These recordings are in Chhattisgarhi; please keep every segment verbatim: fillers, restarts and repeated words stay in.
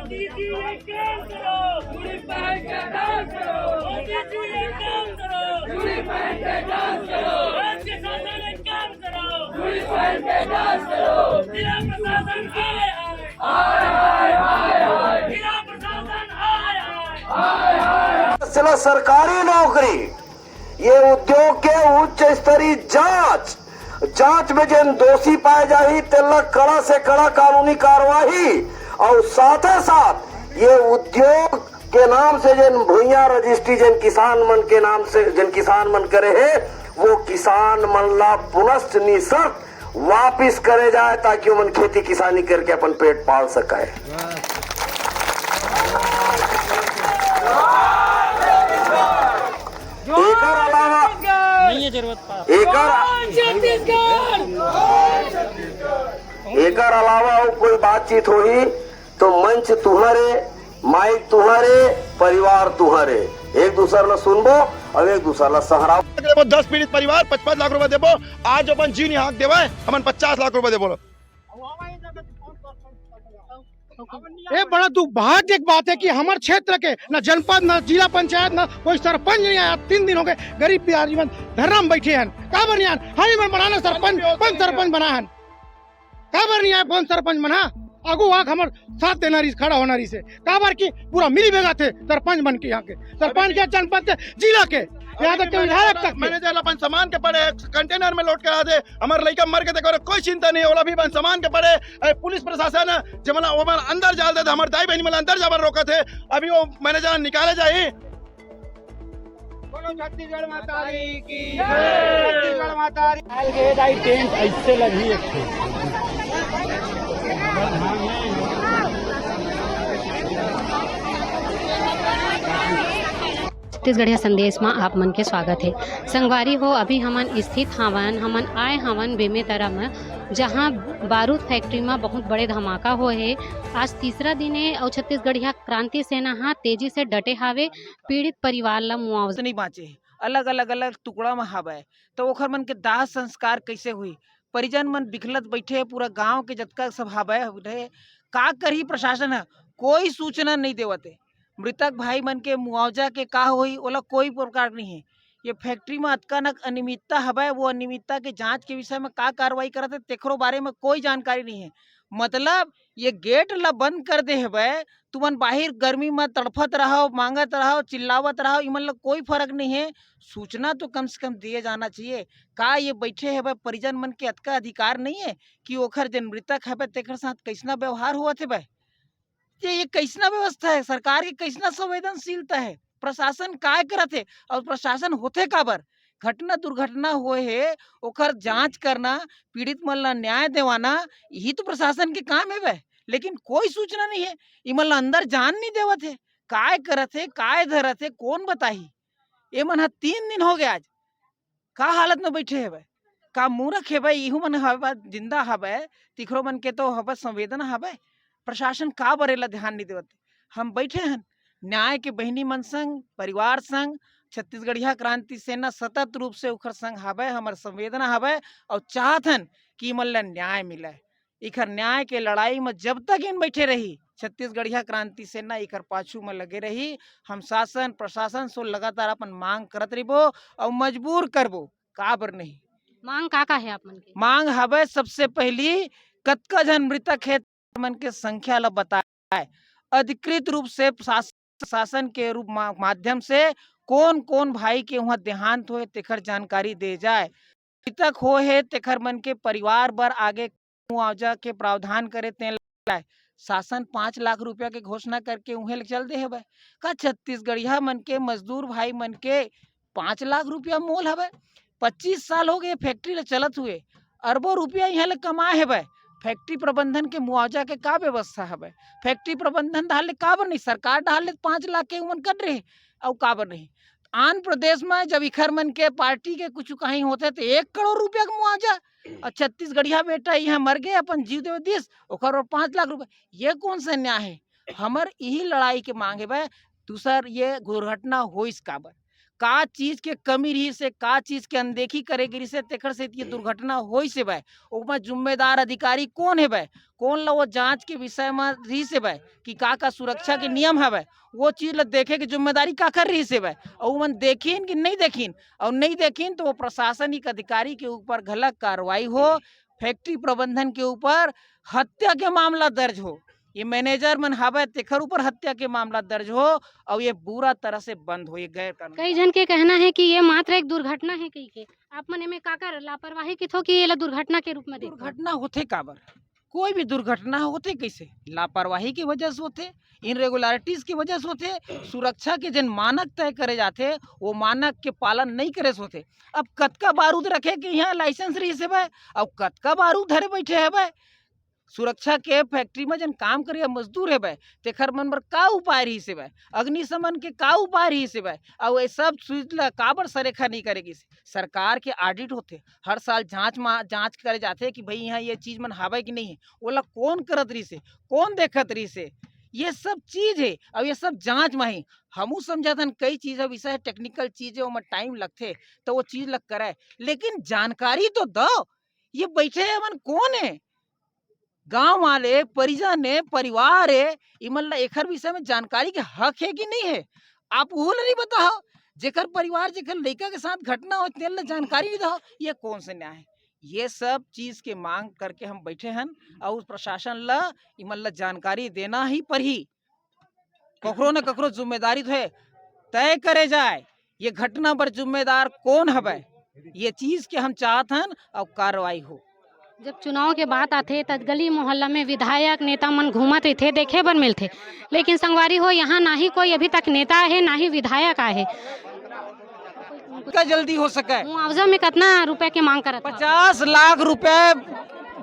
मोदी जी, एक काम करो। पूरी पहन के डांस करो। मोदी जी, एक काम करो। पूरी पहन के डांस करो। राज्य शासन, एक काम करो। पूरी पहन के डांस करो। जिला प्रशासन आए, आए। आए, आए, आए, आए। जिला प्रशासन आए, आए। आए, आए, आए। चला, सरकारी नौकरी, ये उद्योग के उच्च स्तरीय जांच, जांच में जेन दोषी पाए जाही, तेला कड़ा से कड़ा कानूनी कार्यवाही, और साथे साथ ये उद्योग के नाम से जेन भुइयां रजिस्ट्री जेन किसान मन के नाम से जेन किसान मन करे हे, वो किसान मन ला पुनश्च निशर्त वापिस करे जाए, ताकि ओमन खेती किसानी करके अपन पेट पाल सके। एकर अलावा नहीं है जरूरत। एकर एकर अलावा अउ कोई बातचीत होही तो मंच तुहरे, माइक तुहरे, परिवार तुहरे। एक दूसर ला सुनबो अउ एक दूसर ला सहराबो। वो दस पीड़ित परिवार पचपन लाख रुपए देबो, आज अपन जीव निहाक देवे, हमन पचास लाख रुपए देबो। ये बड़ा दुर्भाग्य की बात है कि हमर क्षेत्र के न जनपद, न जिला पंचायत, न कोई सरपंच नहीं आया। तीन दिन हो गए, गरीब बिहारी मन धरना में बैठे हैं। काबर नहीं आन? हम ही मन बनाना सरपंच, कौन सरपंच बना है? काबर नहीं आए कौन सरपंच बना? आगू आके हमर साथ देना रहीस, खड़ा होना रहीस। काबर की पूरा मिली बेगा थे सरपंच बन के, यहाँ के सरपंच के, जनपद के, जिला के, यहाँ तक के विधायक तक के। मैनेजर अपन सामान के पड़े कंटेनर में लोड करा दे, हमर लइका मर के देखो रे, कोई चिंता नहीं है, ओला भी अपन सामान के पड़े। ए, पुलिस प्रशासन जेमन ओमन अंदर जाल दे, हमर दाई बहिनी मन अंदर जाबर रोकत हे, अभी वो मैनेजर निकाले जाही। बोलो छत्तीसगढ़ माता दी की जय। छत्तीसगढ़ माता दी। काल के दाई टेंट ऐसे लगी एक ठे। छत्तीसगढ़िया संदेश म आप मन के स्वागत हे। संगवारी हो, अभी हमन स्थित हावन, हमन आए हावन बेमेतरा म, जहां बारूद फैक्ट्री म बहुत बड़े धमाका होए हे। आज तीसरा दिन हे अउ छत्तीसगढ़िया क्रांति सेना ह तेजी से डटे हावे, पीड़ित परिवार ल मुआवजा नहीं बांचे हे, अलग अलग अलग टुकड़ा म हावय, त ओखर मन के दाह संस्कार कइसे होही? परिजन मन बिखलत बइठे हे, पूरा गांव के जतका सब हावय, का करही प्रशासन ह? कोई सूचना नहीं देवत हे। मृतक भाई मन के मुआवजा के का होही, ओला कोई प्रकार नहीं हे। ये फैक्ट्री म अतका नक अनियमितता हवय, वो अनियमितता के जांच के विषय म का कार्रवाई करत हे, तेखरो बारे म कोई जानकारी नहीं हे। मतलब ये गेट ल बंद कर दे हवय, तुमन बाहिर गर्मी म तड़फत रहव, मांगत रहव, चिल्लावत रहव, इमन ल कोई फर्क नहीं हे। सूचना तो कम से कम दिए जाना चाहिए। का ये बैठे हवय परिजन मन के अतका अधिकार नहीं हे कि ओखर जेन मृतक हवय तेखर साथ कइसना व्यवहार होवत हवय? ये, ये कइसना व्यवस्था हे? सरकार के कइसना संवेदनशीलता हे? प्रशासन काय करत हे अउ प्रशासन होथे काबर? घटना दुर्घटना होए हे, ओकर जांच करना, पीड़ित मन ला न्याय देवाना, यही तो प्रशासन के काम हेवय। लेकिन कोई सूचना नहीं हे, इमन ला अंदर जान नहीं देवत हे। काय करत हे, काय धरत हे, कौन बताही? ये मन ह तीन दिन हो गया आज, का हालत में बैठे हेवय? का मूरख हेवय? इहू मन हवय, जिंदा हवय, तिखरो मन के तो हवय, संवेदना हवय। प्रशासन का बर एला ध्यान नहीं देवत? हम बैठे हन न्याय के बहिनी मन संग, परिवार संग। छत्तीसगढ़िया क्रांति सेना सतत रूप से उखर संग हवय, हमर संवेदना हवय, अउ चाहत हन कि इमन ल न्याय मिलय। इखर न्याय के लड़ाई म जब तक इन बैठे रही, छत्तीसगढ़िया क्रांति सेना इखर पाछू म लगे रही। हम शासन प्रशासन से लगातार अपन मांग करत रहिबो अउ मजबूर करबो, काबर नहीं। मांग का का हे आप मन के? मांग हवय, सबसे पहली कतका झन मृतक हे, मन के संख्या ल बताए, अधिकृत रूप से शास-, शासन के रूप मा-, माध्यम से कौन कौन भाई के उहाँ देहांत होए तेखर जानकारी दे जाए। मृतक होए हे तेखर मन के परिवार बर आगे मुआवजा के प्रावधान करे तेन लाए। शासन पाँच लाख रुपया के घोषणा करके उहें ले चल दे हवय। का छत्तीसगढ़िया मन के, मजदूर भाई मन के पाँच लाख रुपया मोल हवय? पच्चीस साल हो गए फैक्ट्री ल चलत हुए, अरबों रुपया इहाँ ले कमाए हवय। फैक्ट्री प्रबंधन के मुआवजा के का व्यवस्था हवय? फैक्ट्री प्रबंधन डहार ले काबर नहीं, सरकार डहार ले पाँच लाख के उमन कट रहे, अउ काबर नहीं? आन प्रदेश में जब इखर मन के पार्टी के कुछ कहीं होथे त एक करोड़ रुपया के मुआवजा, अउ छत्तीसगढ़िया बेटा इहाँ मर गए, अपन जीव देवे दिस, ओकर बर पाँच लाख रुपया। ये कौन सा न्याय हे? हमर इही लड़ाई के मांग हे भाई। दूसर, ये दुर्घटना होइस काबर? का चीज के कमी रहिस हे, का चीज के अनदेखी करे गिरिस हे, तेखर सेती ये दुर्घटना होइस हेवय। ओमा जिम्मेदार अधिकारी कोन हेवय, कोन ल वो जांच के विषय म रहिस हेवय कि का-का सुरक्षा के नियम हवय, वो चीज ल देखे के जिम्मेदारी काकर रहिस हेवय? अउ ओमन देखिन कि नहीं देखिन? अउ नहीं देखिन तो वो प्रशासनिक अधिकारी के ऊपर घलक कार्रवाई हो, फैक्ट्री प्रबंधन के ऊपर हत्या के मामला दर्ज हो, ये मैनेजर मन हवय तेखर ऊपर हत्या के मामला दर्ज हो, अउ ये पूरा तरह से बंद हो, ये गैर कानूनी। कई झन के कहना है कि ये मात्र एक दुर्घटना है कहिके, आप मन एमे काकर लापरवाही किथो कि एला दुर्घटना के रूप में देखो? दुर्घटना होथे काबर? कोई भी दुर्घटना होथे कैसे? लापरवाही की वजह से होथे, इरेगुलरिटीज की वजह से होथे, सुरक्षा के जेन मानक तय करे जाथे, वो मानक के पालन नहीं करे से होथे। अब कतका बारूद रखे के यहाँ लाइसेंस रहिस हेवय, अब कतका बारूद धरे बैठे हेवय, सुरक्षा के फैक्ट्री में जन काम करिया मजदूर हेवय, तेखर मन बर का उपाय रहिस हेवय, अग्निशमन के का उपाय रहिस हेवय, अउ ये सब चीज ला काबर सरेखा नहीं करे गिस? सरकार के ऑडिट होथे, हर साल जांच मा-, जांच करे जाथे कि भाई यहाँ ये चीज मन हावय कि नहीं है, ओला कौन करत रहिस हे, कौन देखत रहिस हे, ये सब चीज है। अब ये सब जांच मा ही हमू समझत हन, कई चीज है, विषय टेक्निकल चीज है, ओमा टाइम लगथे, तो वो चीज ला करे, लेकिन जानकारी तो दो, ये बैठे हे मन कौन है? गांव वाले, परिजन हे, परिवार हे, इमन ला एखर विषय में जानकारी के हक हे कि नहीं हे? आप उहू ला नहीं बताओ। जेकर परिवार, जेकर लइका के साथ घटना हो, तेन ला जानकारी नहीं दो। ये कौन से न्याय है? ये सब चीज के मांग करके हम बैठे हन, अउ प्रशासन ला इमन ला जानकारी देना ही पड़ही। ककरो न ककरो जिम्मेदारी तो है, तय करे जाए, ये घटना बर जिम्मेदार कौन हवय, ये चीज के हम चाहत हन अउ कार्रवाई हो। जब चुनाव के बात आथे, त गली मोहल्ला में विधायक, नेता मन घूमत रहिथे, देखे बर मिलथे, लेकिन संगवारी हो, यहाँ ना ही कोई अभी तक नेता आहे, ना ही विधायक आहे। का जल्दी हो सके। मुआवजा में कितना रुपए के मांग करत हव? पचास लाख रुपए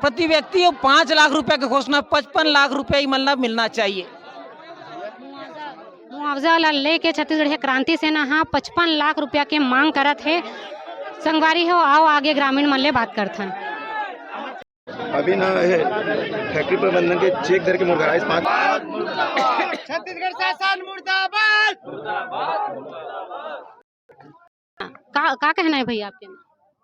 प्रति व्यक्ति और पाँच लाख रुपए के घोषणा, पचपन लाख रुपए ही मतलब मिलना चाहिए। मुआवजा ला लेके छत्तीसगढ़िया क्रांति सेना ह पचपन लाख रुपया के मांग करत हे। संगवारी हो, आओ आगे ग्रामीण मन ले बात करथन। अभी ना ये फैक्ट्री प्रबंधन के चेक धर के मोर घर आइस पाँच। छत्तीसगढ़ शासन मुर्दाबाद। का, का कहना है भैया आपके?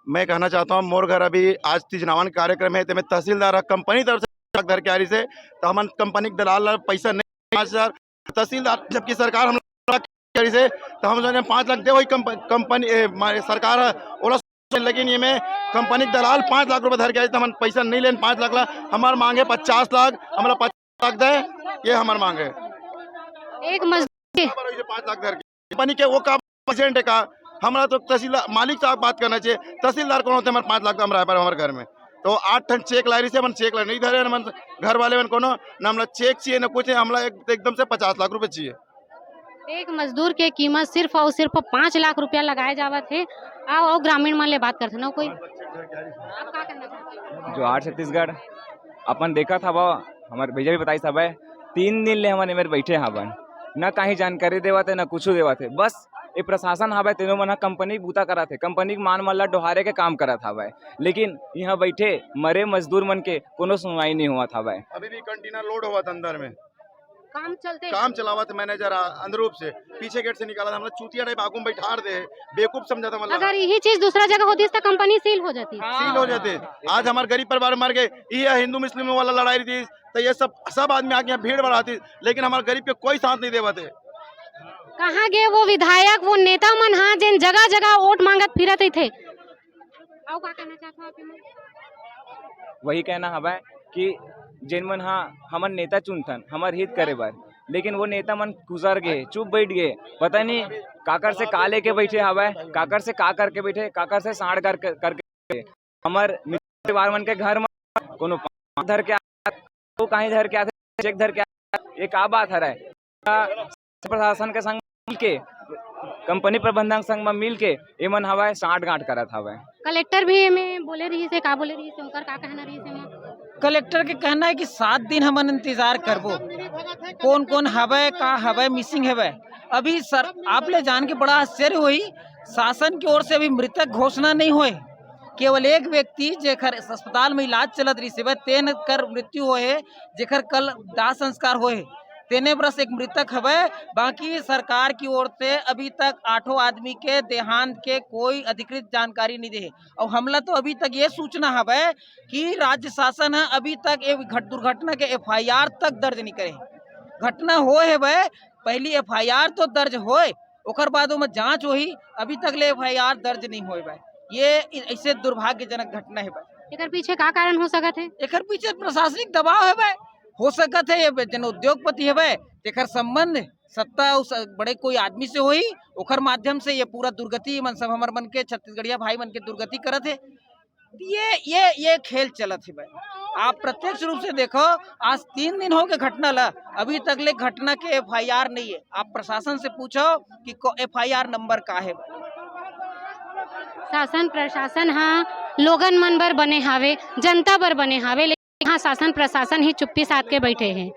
मैं कहना चाहता हूँ, मोर घर अभी आज तीजनावन कार्यक्रम है, तेमे तहसीलदार ह कंपनी तरफ से धर के आ रहिस हे, तो हमन कंपनी के दलाल ला पैसा नहीं, पाँच हजार तहसीलदार, जबकि सरकार हम लोग कह रही से, तो हम सोचे पाँच लाख दे वही कंप-, कंपनी, ए, मारे सरकार है, ओला सोचे, लेकिन ये में कंपनी के दलाल पाँच लाख रुपए धर के आई, तो हम पैसा नहीं लेन पाँच लाख ला, हमार मांग है पचास लाख, हमारा पचास लाख दे, ये हमार मांग है। एक मजदूर पाँच लाख धर के कंपनी के वो का एजेंट है का, हमारा तो तहसील मालिक साहब बात करना चाहिए, तहसीलदार कौन होते हमारे पाँच लाख का हम राय पर हमारे घर में, तो आठ ठन चेक ला रही से, हमन चेक ला नहीं धरे, हमन घर वाले मन कोनो, ना हमला चेक चाहिए, ना कुछ है, हमला एक, एकदम से पचास लाख रुपए चाहिए। एक मजदूर के कीमत सिर्फ और सिर्फ पाँच लाख रुपया लगाए जावत हे। आओ, आओ, ग्रामीण मन ले बात करथे ना कोई। आप का कहना चाहते हो? जोहार छत्तीसगढ़, अपन देखत हवा, हमर भैया भी बताइस हवय, तीन दिन ले हमन एमेर बैठे हवन, न कहीं जानकारी देवत हे, न कुछ देवत हे। बस ये प्रशासन हवय, तेनो मन ह कंपनी बूता करत हे, कंपनी के मान मन ल डोहारे के काम करत हवय, लेकिन यहाँ बैठे मरे मजदूर मन के कोनो सुनवाई नहीं होवत हवय। अभी भी कंटेनर लोड होवत अंदर में। काम चलते काम चलावत मैनेजर आ, अंदरूप से पीछे गेट से निकाला था, हमला चूतिया टाइप आगू में बैठार दे, बेवकूफ समझा था, मतलब अगर यही चीज दूसरा जगह होती तो कंपनी सील हो जाती। सील हो जाते। आज हमारे गरीब परिवार मर गए, ये हिंदू मुस्लिम वाला लड़ाई रही थी, तो ये सब, सब आदमी आके यहाँ भीड़ बढ़ाती, लेकिन हमारे गरीब के कोई साथ नहीं देवत हे। कहाँ गए वो विधायक, वो नेता मन, हाँ, जिन जगह जगह वोट मांगत फिरत रही थे? अउ का कहना चाहत हो आप एमा? वही कहना हवय कि जेन मन ह हमन नेता चुनथन हमर हित करे बर, लेकिन वो नेता मन गुजर गए, चुप बैठ गए, पता नहीं काकर से का लेके बैठे हवय, काकर से का करके बैठे, काकर से सांठ कर, करके हमर मित्र परिवार मन के घर म कोनो पान धर के आत, तो कहीं धर के आत, चेक धर के आत, ये का बात हरय? प्रशासन के संग मिलके, कंपनी प्रबंधन संग म मिलके एमन हवय, सांठ गांठ करत हवय। कलेक्टर भी एमे बोले रहिस हे, का बोले रहिस हे, ओकर का कहना रहिस हे एमा? कलेक्टर के कहना है कि सात दिन हमन इंतजार करबो, कौन कौन हवय, का हवय, मिसिंग हवय। अभी सर, आप ले जान के बड़ा आश्चर्य होही, शासन की ओर से अभी मृतक घोषणा नहीं होए। केवल एक व्यक्ति जेकर अस्पताल में इलाज चलत रहिस हवय, तेन कर मृत्यु होए हे, जेकर कल दाह संस्कार होए हे। तेने बरस एक मृतक हवय, बाकी सरकार की ओर से अभी तक आठों आदमी के देहांत के कोई अधिकृत जानकारी नहीं दे हे। अउ हमला तो अभी तक ये सूचना हवय कि राज्य शासन ह अभी तक ये घट-, दुर्घटना के एफ आई आर तक दर्ज नहीं करे हे। घटना होए हवय, पहली एफ आई आर तो दर्ज होए, ओकर बाद ओमा जांच होही, अभी तक ले एफ आई आर दर्ज नहीं होए हवय। ये ऐसे दुर्भाग्यजनक घटना हवय। एकर पीछे का कारण हो सकत हे? एकर पीछे प्रशासनिक दबाव हवय। हो सकत हे ये जेन उद्योगपति हवय, तेकर संबंध सत्ता अउ स-, बड़े कोई आदमी से होही, ओकर माध्यम से ये पूरा दुर्गति मन सब हमर मन के छत्तीसगढ़िया भाई मन के दुर्गति करत हे। ये, ये, ये खेल चलत हे भाई। आप प्रत्यक्ष रूप से देखो, आज तीन दिन हो गए घटना ला, अभी तक ले घटना के एफ आई आर नहीं है। आप प्रशासन से पूछो कि को-, एफ आई आर नंबर का है भाई। शासन प्रशासन ह लोगन मन बर बने हावे, जनता बर बने हावे, लेकिन यहाँ शासन प्रशासन ही चुप्पी साध के बैठे हे।